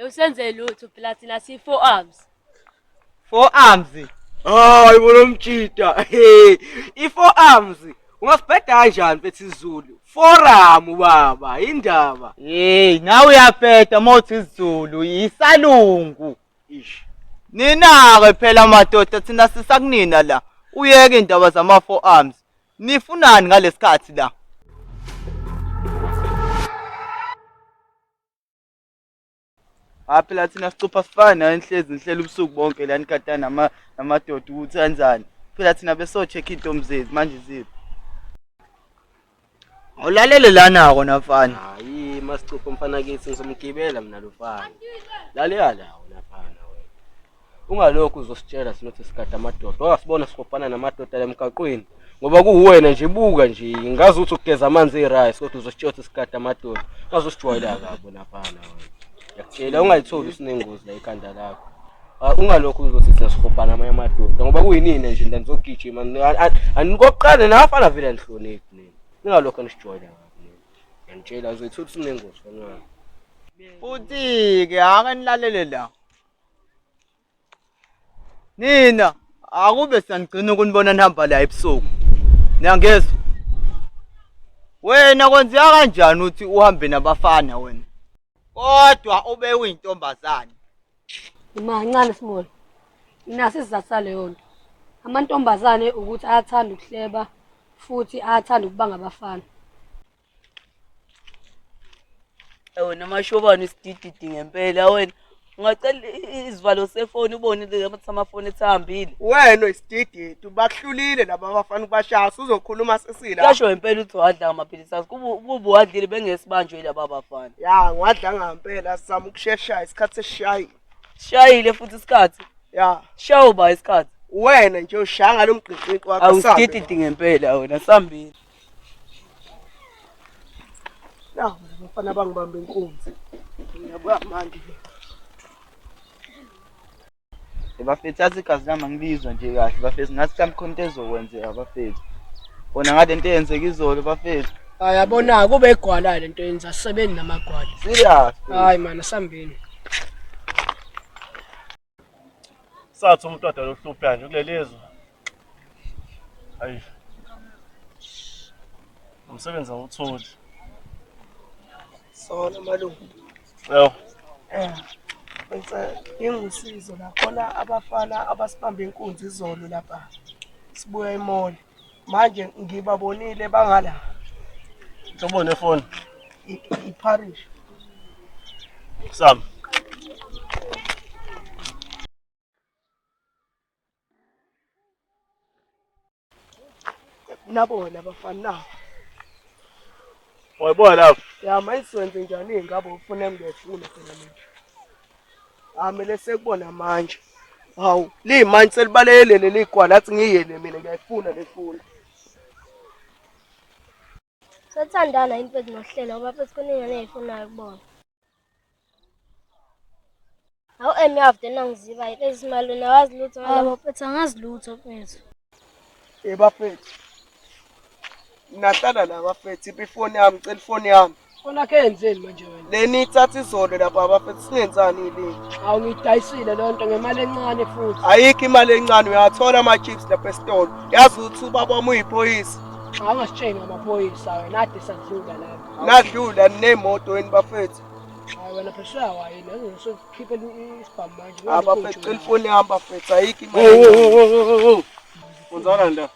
Usenze lutho phela thina si four arms. Four arms. Hayi bona mjita. Hey, i four arms. Ungasibheda kanjani mfethu isiZulu? Forum baba, indaba. Hey, nawe uyabheda uma uthi isiZulu, isalungu. Ish. Nina-ke phela madoda thina sisakunina la. Uyeke indaba zama four arms. Nifunani ngalesikhathi la? Hayi phela thina sicupha sifana nayo nihlezi nihleli ubusuku bonke la nigadana nama namadoda ukuthi anzani. Phela thina beso-check iy'ntombi zethu manje ziphi. Awulalele lana kona mfana. Hayi masicupha mfana kithi ngizomgibela mina lo mfana. Lalela la wena mfana wena. Ungalokhu uzositshela sinothi sigada amadoda. Wangasibona sihobhana namadoda la emgaqweni. Ngoba kuwena nje buka nje ngazi ukuthi ugeza amanzi erice kodwa uzositshela ukuthi sigada amadoda. Ungazosijwayela kabi wena mfana wena. Ngiyakutshela ungayitholi usinengozi la ekhanda lakho. Ah, ungalokhu uzothi thina sihobhana amanye amadoda ngoba kuyinina nje ndanizogijima anikokuqala nabafana vele anihloniphi nina. Ningalokhu anisijwayela kabi nina. Ngiyantshela uzoyithola usunengozi mfana wami. Futhi-ke ake nilalele la. Nina akube siyanigcina ukunibona nihamba la ebusuku. Niyangezwa? Wena kwenzeka kanjani ukuthi uhambe nabafana wena? Kodwa ube uyintombazane. Ima ncane small. Inaso isizathu saleyo nto. Amantombazane ukuthi ayathanda ukuhleba futhi ayathanda ukuba ngabafana. Wena mashobane isidididi ngempela wena ungacela isivalo sefoni ubone ukuthi amafoni ethambile. Wena isidididi bakuhlulile laba abafana ukubashaya usuzokhuluma sesila. Kuyasho ngempela ukuthi wadla amaphilisi akho kuba uwadlile bengesibanjwe laba bafana. Ya ngiwadla ngempela sizama ukushesha isikhathi sesishayile. Shayile futhi isikhathi. Ya. Shawu ba isikhathi. Wena nje ushaya ngalo mgqigqi wakho. Awusidididi ngempela wena sambile. Nawu abafana bangibamba inkunzi. Ngiyabuya manje. Bafethu yazi igazi lami angilizwa nje kahle bafethu ngathi mhlawumbe khona into ezokwenzeka bafethu. Bona ngale nto eyenzeka izolo bafethu. Hayi yabona kube igwala le nto yenza asisebenzi namagwala. Serious. Hayi man asambeni. Sathi umuntu wadala uhlupha nje kuleli zwe. Hayi. Umsebenzi awutholi. Sona malume. Yebo. Eh. Bese ingusizo la khona abafana abasibamba inkunzi izolo lapha. Sibuya emall. Manje ngibabonile bangala. Nhlobo nefoni. I-parish. Sam. Nabona abafana nawo. Wayibona lapho. Ya manje siwenze njani ngabe ufuna ngiyofuna phela mina. Amele sekubona manje. Hawu, limanje selibalele leli gwala athi ngiyele mina ngiyayifuna le funa. Sathandana yini mfethu nohlela ngoba mfethu khona ingane engiyifunayo kubona. Hawu emi after nangiziba lezi mali awazi lutho ngalabo mfethu angazi lutho mfethu. Eh bafethu. Nahlala la bafethu iphi ifoni yami cela ifoni yami. Fona khe yenzeni manje wena? Leni ithatha izolo lapha bafethu singenzani yini? Hawu ngiyidayisile leyo nto ngemali encane futhi. Ayikho imali encane uyathola ama-chips lapha esitolo. Yazi ukuthi ubaba wami uyiphoyisa. Hawu ungasitsheli ngamaphoyisa wena ade sadlula lapha. Nadlula ninemoto yini bafethu. Hayi wena phesheya wayini uzokhipha isibhamu manje. Abafethu cela ifoni yami bafethu ayikho imali. Wo wo wo wo wo. Wenzani la?